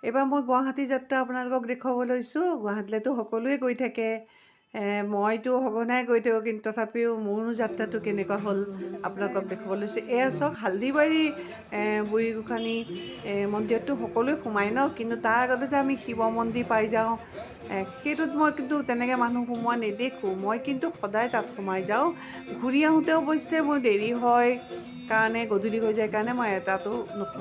এইবাৰ মই গুৱাহাটী যাত্ৰা আপোনালোকক দেখুৱাব লৈছোঁ। গুৱাহাটীলৈতো সকলোৱে গৈ থাকে, মইতো সঘনাই গৈ থাকোঁ, কিন্তু তথাপিও মোৰো যাত্ৰাটো কেনেকুৱা হ'ল আপোনালোকক দেখুৱাব লৈছোঁ। এয়া চাওক, হালদিবাৰী বুঢ়ী গোসানী মন্দিৰততো সকলোৱে সোমায় ন, কিন্তু তাৰ আগতে যে আমি শিৱ মন্দিৰ পাই যাওঁ, সেইটোত মই কিন্তু তেনেকৈ মানুহ সোমোৱা নেদেখোঁ। মই কিন্তু সদায় তাত সোমাই যাওঁ। ঘূৰি আহোঁতে অৱশ্যে মোৰ দেৰি হয় কাৰণে, গধূলি হৈ যায় কাৰণে মই এটাতো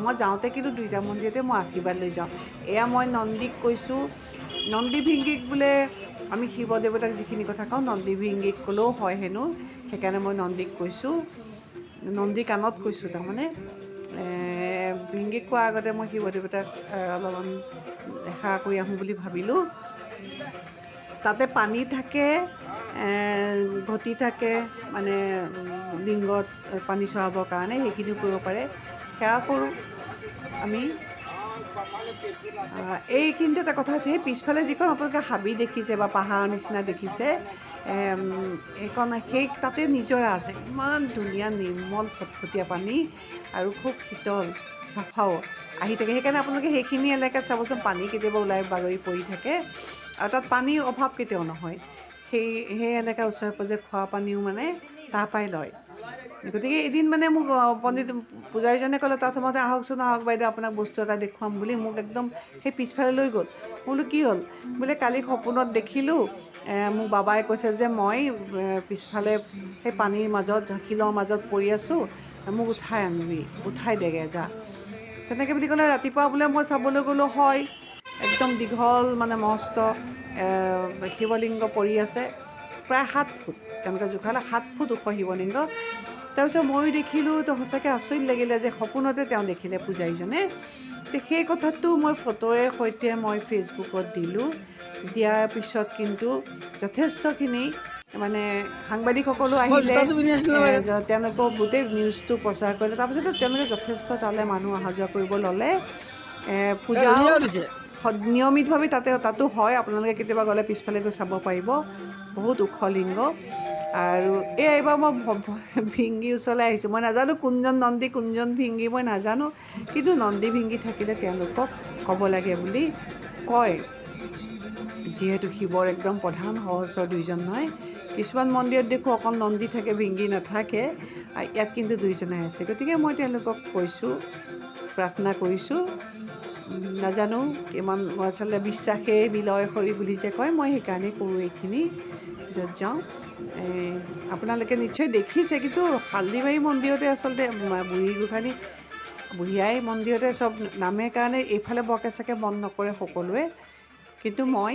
মই যাওঁতে কিন্তু দুইটা মন্দিৰতে মই আশীৰ্বাদ লৈ যাওঁ। এয়া মই নন্দীক কৈছোঁ, নন্দী ভিংগীক বোলে আমি শিৱ দেৱতাক যিখিনি কথা কওঁ নন্দী ভিংগীক ক'লেও হয় হেনো, সেইকাৰণে মই নন্দীক কৈছোঁ, নন্দী কাণত কৈছোঁ। তাৰমানে ভিংগীক কোৱাৰ আগতে মই শিৱ দেৱতাক অলপমান দেখা কৰি আহোঁ বুলি ভাবিলোঁ। তাতে পানী থাকে, ঘটি থাকে, মানে লিংগত পানী চৰাবৰ কাৰণে সেইখিনিও কৰিব পাৰে, সেৱা কৰোঁ আমি। এইখিনিতে এটা কথা আছে, সেই পিছফালে যিখন আপোনালোকে হাবি দেখিছে বা পাহাৰৰ নিচিনা দেখিছে, সেইখন সেই তাতে নিজৰা আছে, ইমান ধুনীয়া নিৰ্মল ফটফটীয়া পানী আৰু খুব শীতল চাফাও আহি থাকে। সেইকাৰণে আপোনালোকে সেইখিনি এলেকাত চাবচোন, পানী কেতিয়াবা ওলাই বাগৰি পৰি থাকে আৰু তাত পানীৰ অভাৱ কেতিয়াও নহয়। সেই সেই এলেকাৰ ওচৰে পাঁজৰে খোৱা পানীও মানে তাৰ পৰাই লয়। গতিকে এদিন মানে মোক পণ্ডিত পূজাৰীজনে ক'লে তাত সময়তে, আহকচোন আহক বাইদেউ, আপোনাক বস্তু এটা দেখুৱাম বুলি মোক একদম সেই পিছফালে লৈ গ'ল। মই বোলো কি হ'ল? বোলে কালি সপোনত দেখিলোঁ, মোক বাবাই কৈছে যে মই পিছফালে সেই পানীৰ মাজত শিলৰ মাজত পৰি আছোঁ, মোক উঠাই আনিবি, উঠাই দেগে যা, তেনেকৈ বুলি ক'লে। ৰাতিপুৱা বোলে মই চাবলৈ গ'লোঁ, হয় একদম দীঘল মানে মস্ত শিৱলিংগ পৰি আছে, প্ৰায় 7 ফুট, তেওঁলোকে জোখালে 7 ফুট ওখ শিৱলিংগ। তাৰপিছত ময়ো দেখিলোঁ, তো সঁচাকৈ আচৰিত লাগিলে যে সপোনতে তেওঁ দেখিলে পূজাৰীজনে। তো সেই কথাটো মই ফটোৰে সৈতে মই ফেচবুকত দিলোঁ। দিয়াৰ পিছত কিন্তু যথেষ্টখিনি মানে সাংবাদিকসকলো আহিলে, তেওঁলোকেও গোটেই নিউজটো প্ৰচাৰ কৰিলে। তাৰপিছতে তেওঁলোকে যথেষ্ট তালৈ মানুহ অহা যোৱা কৰিব ল'লে। পূজাও নিয়মিতভাৱে তাতো হয়। আপোনালোকে কেতিয়াবা গ'লে পিছফালে গৈ চাব পাৰিব, বহুত ওখ লিংগ। আৰু এই এইবাৰ মই ভিংগিৰ ওচৰলৈ আহিছোঁ। মই নাজানো কোনজন নন্দী কোনজন ভিংগি, মই নাজানো, কিন্তু নন্দী ভিংগি থাকিলে তেওঁলোকক ক'ব লাগে বুলি কয়, যিহেতু শিৱৰ একদম প্ৰধান সহচৰ দুইজন নহয়। কিছুমান মন্দিৰত দেখোঁ অকল নন্দী থাকে, ভিংগি নাথাকে, ইয়াত কিন্তু দুইজনে আছে। গতিকে মই তেওঁলোকক কৈছোঁ, প্ৰাৰ্থনা কৰিছোঁ। নাজানো কিমান, আচলতে বিশ্বাসেই বিলয় সৰি বুলি যে কয়, মই সেইকাৰণেই কৰোঁ এইখিনি য'ত যাওঁ। এই আপোনালোকে নিশ্চয় দেখিছে, কিন্তু হালদিবাৰী মন্দিৰতে আচলতে বুঢ়ী গোসানী বুঢ়ী আই মন্দিৰতে চব নামে কাৰণে এইফালে বৰকৈ চাগে মন নকৰে সকলোৱে, কিন্তু মই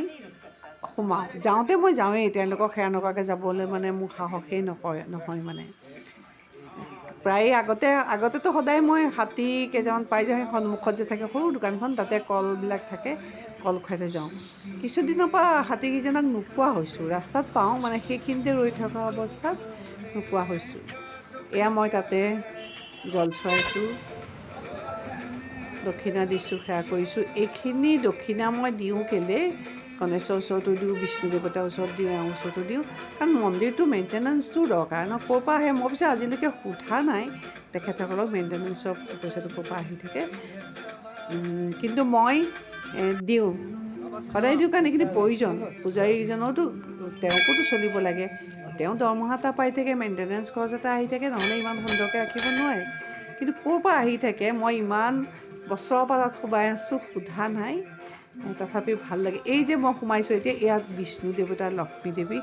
সোমাওঁ। যাওঁতে মই যাওঁৱেই, তেওঁলোকক সেৱা নকৰাকৈ যাবলৈ মানে মোৰ সাহসেই নকয় নহয়। মানে প্ৰায়ে আগতেতো সদায় মই হাতী কেইটামান পাই যাওঁ, সেই সন্মুখত যে থাকে সৰু দোকানখন, তাতে কলবিলাক থাকে, কল খুৱাই থৈ যাওঁ। কিছুদিনৰ পৰা হাতীকেইজনক নোপোৱা হৈছোঁ, ৰাস্তাত পাওঁ, মানে সেইখিনিতে ৰৈ থকা অৱস্থাত নোপোৱা হৈছোঁ। এয়া মই তাতে জল চুৱাইছোঁ, দক্ষিণা দিছোঁ, সেৱা কৰিছোঁ। এইখিনি দক্ষিণা মই দিওঁ কেলৈ? গণেশৰ ওচৰতো দিওঁ, বিষ্ণু দেৱতাৰ ওচৰত দিওঁ, এওঁৰ ওচৰতো দিওঁ, কাৰণ মন্দিৰটো মেইনটেনেঞ্চটো দৰকাৰ ন। ক'ৰ পৰা আহে মই পিছে আজিলৈকে সোধা নাই তেখেতসকলক, মেইনটেনেঞ্চৰ পইচাটো ক'ৰ পৰা আহি থাকে। কিন্তু মই দিওঁ, সদায় দিওঁ, কাৰণ এইখিনি প্ৰয়োজন। পূজাৰীজনৰতো তেওঁকোতো চলিব লাগে, তেওঁ দৰমহা এটা পাই থাকে, মেইনটেনেঞ্চ খৰচ এটা আহি থাকে, নহ'লে ইমান সুন্দৰকৈ ৰাখিব নোৱাৰে। কিন্তু ক'ৰ পৰা আহি থাকে মই ইমান বছৰৰ পৰা তাত সোমাই আছোঁ, সোধা নাই। তথাপিও ভাল লাগে। এই যে মই সোমাইছোঁ এতিয়া, ইয়াত বিষ্ণু দেৱতা লক্ষ্মী দেৱী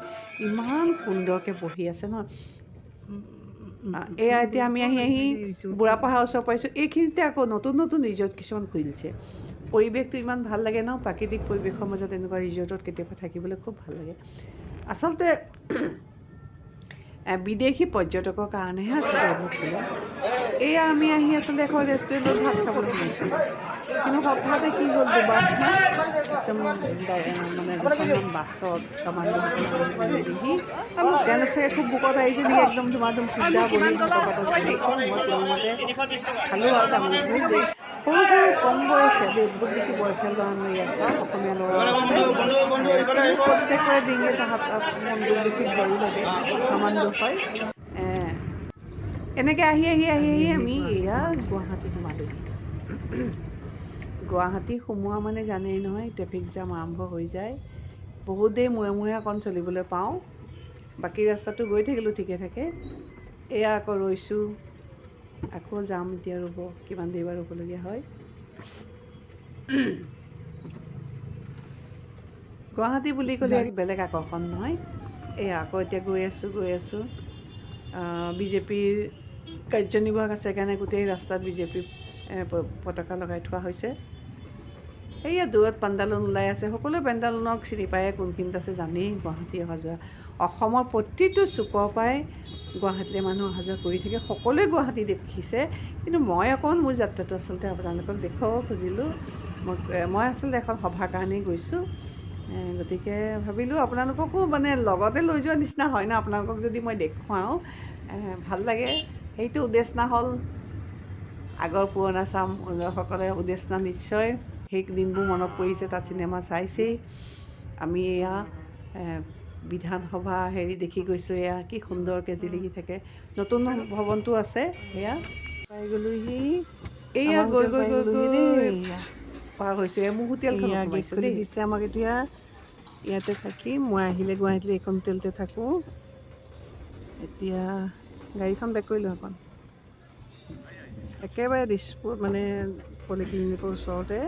ইমান সুন্দৰকৈ বহি আছে নহয়। এয়া এতিয়া আমি আহি আহি বুঢ়াপাহাৰৰ ওচৰ পাইছোঁ। এইখিনিতে আকৌ নতুন নতুন ৰিজৰ্ট কিছুমান খুলিছে। পৰিৱেশটো ইমান ভাল লাগে ন, প্ৰাকৃতিক পৰিৱেশৰ মাজত এনেকুৱা ৰিজৰ্টত কেতিয়াবা থাকিবলৈ খুব ভাল লাগে। আচলতে বিদেশী পৰ্যটকৰ কাৰণেহে আচলতে এইবোৰ খোলে। এয়া আমি আহি আচলতে এখন ৰেষ্টুৰেণ্টত ভাত খাবলৈ সোমাইছোঁ, কিন্তু হঠাতে কি হ'ল, দুবাছমান একদম মানে দুখনমান বাছত কামাণ্ডোসকল, তেওঁলোক চাগে খুব ভোকত আহিছে নেকি, একদম ধুমাধুম চিধা বহি ভাতৰ পাতত বহিছে। মই কোনোমতে খালোঁ আৰু, তাৰমানে বহুত সৰু সৰু কম বয়সীয়া দেই, বহুত বেছি বয়সীয়া ল'ৰা লৈ আছে, অসমীয়া ল'ৰা আছে। কিন্তু প্ৰত্যেকৰে ডিঙিত হাতত বন্দুক দেখি ভয়ো লাগে, কামাণ্ডো হয়। এনেকৈ আহি আহি আহি আহি আমি এয়া গুৱাহাটী সোমালোহি। গুৱাহাটী সোমোৱা মানে জানেই নহয়, ট্ৰেফিক জাম আৰম্ভ হৈ যায়। বহুত দেৰি মূৰে মূৰে অকণ চলিবলৈ পাওঁ, বাকী ৰাস্তাটো গৈ থাকিলোঁ ঠিকে থাকে। এয়া আকৌ ৰৈছোঁ, আকৌ যাম এতিয়া। ৰ'ব, কিমান দেৰি বা ৰ'বলগীয়া হয়। গুৱাহাটী বুলি ক'লে এক বেলেগ আকৰ্ষণ নহয়। এয়া আকৌ এতিয়া গৈ আছোঁ, গৈ আছোঁ। বিজেপিৰ কাৰ্যনিৰ্বাহক আছে কাৰণে গোটেই ৰাস্তাত বিজেপিৰ পতাকা লগাই থোৱা হৈছে। সেয়া দূৰত পেণ্ডালুন ওলাই আছে। সকলোৱে পেণ্ডালুনক চিনি পায়, কোনখিনিত আছে জানেই। গুৱাহাটী অহা যোৱা, অসমৰ প্ৰতিটো চুকৰ পৰাই গুৱাহাটীলৈ মানুহ অহা যোৱা কৰি থাকে। সকলোৱে গুৱাহাটী দেখিছে, কিন্তু মই অকণ মোৰ যাত্ৰাটো আচলতে আপোনালোকক দেখুৱাব খুজিলোঁ। মই আচলতে এখন সভাৰ কাৰণেই গৈছোঁ, গতিকে ভাবিলোঁ আপোনালোককো মানে লগতে লৈ যোৱা নিচিনা হয় ন। আপোনালোকক যদি মই দেখুৱাওঁ ভাল লাগে। সেইটো উদ্দেশ্য হ'ল আগৰ পুৰণা চাম সকলে উদ্দেশ্য নিশ্চয় সেই দিনবোৰ মনত পৰিছে, তাত চিনেমা চাইছেই। আমি এয়া বিধানসভা হেৰি দেখি গৈছোঁ। এয়া কি সুন্দৰকৈ জিলিকি থাকে। নতুন ভৱনটো আছে। সেয়া পাই গ'লোহি। এয়া আমাৰ গৈ হোটেল গৈ পাই গৈ গ'লোহি গৈ দেই। পাৰ হৈছোঁ। এয়া মোৰ হোটেলখনত এয়া গেট সোমাইছোঁ খুলি দেই। দিছে আমাক। এতিয়া ইয়াতে থাকিম। মই আহিলে গুৱাহাটীলৈ এইখন হোটেলতে থাকোঁ। এতিয়া গাড়ীখন বেক কৰিলোঁ অকণ। একেবাৰে দিছপুৰ মানে পলিক্লিনিকৰ ওচৰতে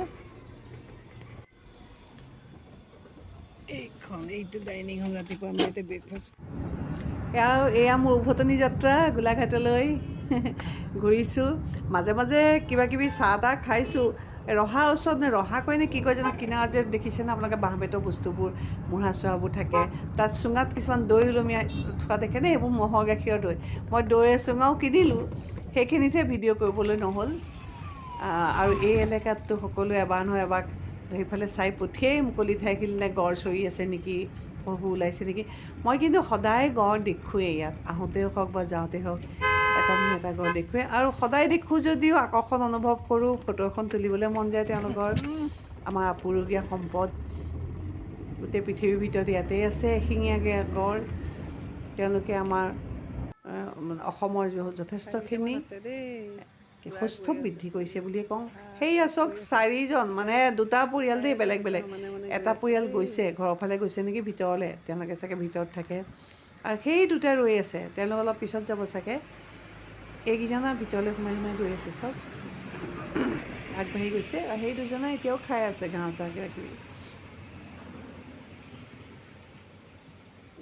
এইখন, এইটো ডাইনিং হল। ৰাতিপুৱা আমি ইয়াতে ব্ৰেকফাষ্ট। এয়া এয়া মোৰ উভতনি যাত্ৰা গোলাঘাটলৈ। ঘূৰিছোঁ, মাজে মাজে কিবা কিবি চাহ তাহ খাইছোঁ। ৰহা ওচৰত নে ৰহা কয় নে কি কয় জানো, কিনাৰত যে দেখিছেনে আপোনালোকে বাঁহ বেতৰ বস্তুবোৰ, মূঢ়া চোৱাবোৰ থাকে। তাত চুঙাত কিছুমান দৈ ওলমিয়াই থোৱা দেখেনে? সেইবোৰ ম'হৰ গাখীৰৰ দৈ। মই দৈ চুঙাও কিনিলোঁ, সেইখিনিতহে ভিডিঅ' কৰিবলৈ নহ'ল। আৰু এই এলেকাততো সকলোৱে এবাৰ নহয় এবাৰ সেইফালে চাই পঠিয়াই মুকলি ঠাইখিনিলে গঁড় চৰি আছে নেকি, পহু ওলাইছে নেকি। মই কিন্তু সদায় গঁড় দেখোঁৱেই ইয়াত, আহোঁতেই হওক বা যাওঁতেই হওক, এটা নহয় এটা গঁড় দেখোঁৱেই। আৰু সদায় দেখোঁ যদিও আকৰ্ষণ অনুভৱ কৰোঁ, ফটো এখন তুলিবলৈ মন যায় তেওঁলোকৰ। আমাৰ আপুৰুগীয়া সম্পদ, গোটেই পৃথিৱীৰ ভিতৰত ইয়াতেই আছে এশিঙীয়া গঁড়। তেওঁলোকে আমাৰ অসমৰ যথেষ্টখিনি আছে দেই। সৌষ্ঠৱ বৃদ্ধি কৰিছে বুলিয়ে কওঁ। সেইয়া চাওক, চাৰিজন, মানে দুটা পৰিয়াল দেই, বেলেগ বেলেগ। এটা পৰিয়াল গৈছে, ঘৰৰ ফালে গৈছে নেকি ভিতৰলৈ, তেওঁলোকে চাগে ভিতৰত থাকে। আৰু সেই দুটা ৰৈ আছে, তেওঁলোক অলপ পিছত যাব চাগে। এইকেইজনা ভিতৰলৈ সোমাই সোমাই গৈ আছে, চব আগবাঢ়ি গৈছে। আৰু সেই দুজনে এতিয়াও খাই আছে ঘাঁহ চাহ কিবা কিবি।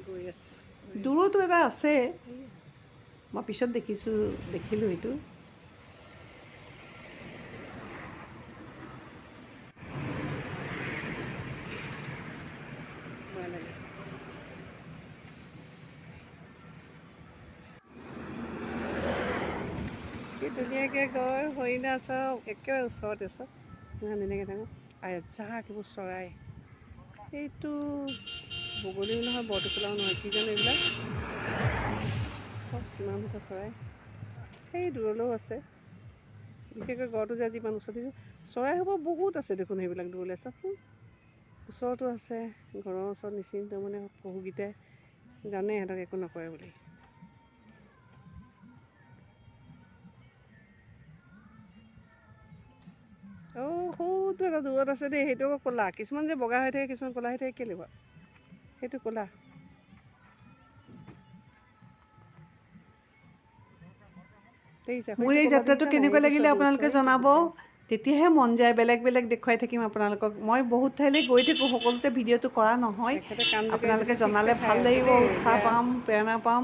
গৈ আছে। দূৰতো এটা আছে, মই পিছত দেখিছোঁ, দেখিলোঁ এইটো। ভয় লাগে। কি ধুনীয়াকৈ গঁড়, হৰিণা চব একেবাৰে ওচৰতে চব। ইমান ধুনীয়াকৈ থাকোঁ। আৰু এজাক এইবোৰ চৰাই। এইটো বগলীও নহয়, বৰটোকোলাও নহয়, কি জানো এইবিলাক চব। কিমান সোপা চৰাই! সেই দূৰলৈও আছে। বিশেষকৈ গঁড়টো যে আজি ইমান ওচৰত দেখিছোঁ। চৰাই সোপা বহুত আছে দেখোন সেইবিলাক দূৰলৈ চাওকচোন। ওচৰতো আছে। ঘৰৰ ওচৰত নিশ্চিন্ত মানে, পহুকেইটাই জানে সিহঁতক একো নকৰে বুলি। অ' সৌটো এটা দূৰত আছে দেই, সেইটো আকৌ ক'লা। কিছুমান যে বগা হৈ থাকে, কিছুমান ক'লা হৈ থাকে, কেলৈ বাৰু? সেইটো ক'লা। দেখিছা? মোৰ সেইটো এই ক'লা যাত্ৰাটো দেখিছা নাই? কেনেকুৱা এইটো লাগিলে চব আপোনালোকে চৰাই জনাব, তেতিয়াহে মন যায় বেলেগ বেলেগ দেখুৱাই থাকিম আপোনালোকক। মই বহুত ঠাইলৈ গৈ থাকোঁ, সকলোতে ভিডিঅ'টো কৰা নহয়। তেখেতে কাণ জোকাৰি আপোনালোকে যদি ঠিকছে জনালে খাই ভাল আছে লাগিব, দেই। উৎসাহ এতিয়া পাম, প্ৰেৰণা পাম।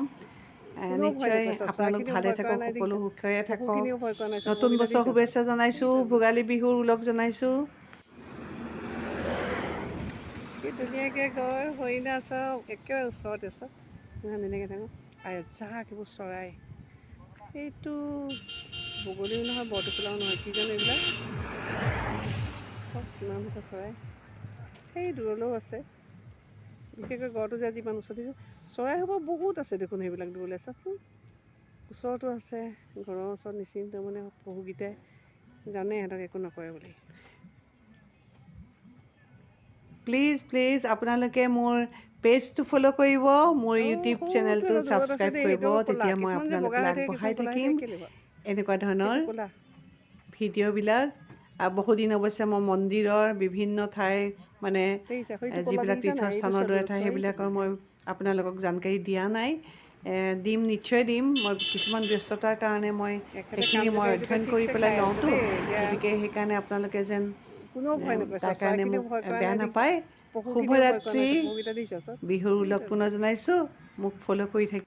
কোনেও ভয় নিশ্চয় নকৰে, আপোনালোক চৰাইখিনিও ভালে ভয় কৰা থাকক, নাই সকলো দেখিছা, সুখেৰে থাকক। পহুখিনিও ভয় কৰা নাই। নতুন চকুকেইটা বছৰ দেখিছা? শুভেচ্ছা জনাইছোঁ, ভোগালী বিহুৰ ওলগ জনাইছোঁ। কি ধুনীয়াকৈ গঁড়, হৰিণা চব একেবাৰে ওচৰতে চব। ইমান ধুনীয়াকৈ থাকোঁ। আৰু এজাক এইবোৰ চৰাই। এইটো বগলীও নহয়, বৰটোকোলাও নহয়, কি জানো এইবিলাক চব। কিমান সোপা চৰাই! সেই দূৰলৈও আছে। বিশেষকৈ গঁড়টো যে আজি ইমান ওচৰত দেখিছোঁ। চৰাই সোপা বহুত আছে দেখোন সেইবিলাক দূৰলৈ চাওকচোন। ওচৰতো আছে। ঘৰৰ ওচৰত নিশ্চিন্ত মানে, পহুকেইটাই জানে সিহঁতক একো নকৰে বুলি। প্লিজ প্লিজ আপোনালোকে মোৰ পেজটো ফ'ল' কৰিব, মোৰ অ' ইউটিউব সৌটো চেনেলটো এটা দূৰত আছে ছাবস্ক্ৰাইব দেই, কৰিব। সেইটো আকৌ ক'লা। তেতিয়া মই কিছুমান যে বগা আপোনালোকলৈ হৈ থাকে, আগবঢ়াই কিছুমান ক'লা হৈ থাকিম থাকে, কেলৈ বাৰু? এনেকুৱা ধৰণৰ সেইটো ক'লা। ভিডিঅ'বিলাক। আৰু বহুদিন অৱশ্যে মই মন্দিৰৰ বিভিন্ন ঠাইৰ মানে দেখিছা, সেইটো ক'লা যিবিলাক দেখিছা নাই? এইটো তীৰ্থস্থানৰ দৰে ঠাই, চৰি। সেইবিলাকৰ মই আপোনালোকক জানকাৰী দিয়া নাই। দিম, নিশ্চয় দিম। মই কিছুমান ব্যস্ততাৰ কাৰণে মই এখেতে সেইখিনি কাম মই জোকাই জোকাই অধ্যয়ন কৰি ঠিকছে পেলাই খাই আছে লওঁতো। দেই এতিয়া। গতিকে সেইকাৰণে আপোনালোকে যেন কোনেও ভয় নকৰে। তাৰ কাৰণে চৰাইখিনিও মোক ভয় কৰা বেয়া নাই, দেখিছা? নাপায়। পশুখিনিও ভয় কৰা শুভৰাত্ৰি। নাই। পহুকেইটা দেখিছা চব? বিহুৰ ওলগ পুনৰ জনাইছোঁ। মোক ফ'ল' কৰি থাকিব।